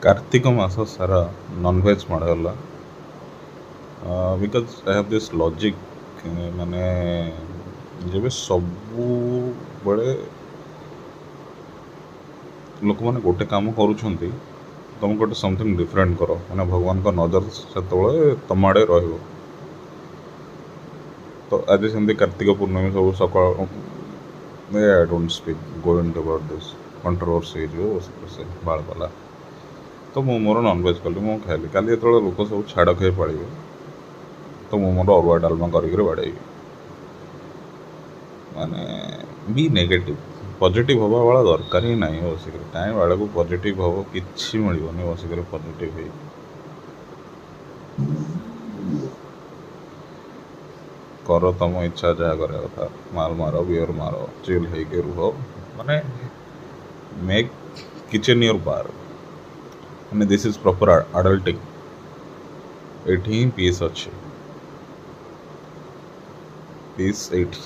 କାର୍ତ୍ତିକ ମାସ ସାରା ନନଭେଜ୍ ମାଡ଼ ହେଲା, because I have this logic. ମାନେ ଯେବେ ସବୁବେଳେ ଲୋକମାନେ ଗୋଟେ କାମ କରୁଛନ୍ତି, ତମେ ଗୋଟେ ସମଥିଙ୍ଗ ଡିଫରେଣ୍ଟ କର, ମାନେ ଭଗବାନଙ୍କ ନଜର ସେତେବେଳେ ତମ ଆଡ଼େ ରହିବ। ତ ଆଜି ସେମିତି କାର୍ତ୍ତିକ ପୂର୍ଣ୍ଣମୀ ସବୁ ସକାଳ, I don't speak going about this, controversy ହେଇଯିବ ବସି ବାଳ ପାଲା। ତ ମୁଁ ମୋର ନନଭେଜ୍ କଲି, ମୁଁ ଖାଇଲି। କାଲି ଯେତେବେଳେ ଲୋକ ସବୁ ଛାଡ଼ ଖାଇ ପାଳିବେ, ତ ମୁଁ ମୋର ଅରୁଆ ଡାଲମା କରିକିରି ବାଡ଼େଇବି। ମାନେ ବି ନେଗେଟିଭ୍, ପଜିଟିଭ୍ ହେବା ବାଲା ଦରକାର ହିଁ ନାହିଁ। ବସିକରି କାହିଁ ବାଳକୁ ପଜିଟିଭ୍ ହେବ, କିଛି ମିଳିବନି ବସିକରି ପଜିଟିଭ୍ ହେଇକି। କର ତମ ଇଚ୍ଛା ଯାହା କରିବା କଥା, ମାଲ ମାର, ବିୟର ମାର, ଚିଲ୍ ହେଇକି ରୁହ। ମାନେ ମେକ୍ କିଚେନ୍ your ବାର୍, ମାନେ this is proper ଆଡଲ୍ଟିଂ। ଏଇଠି ହିଁ ପିସ୍ ଅଛି, ପିସ୍ ଏଇଠି।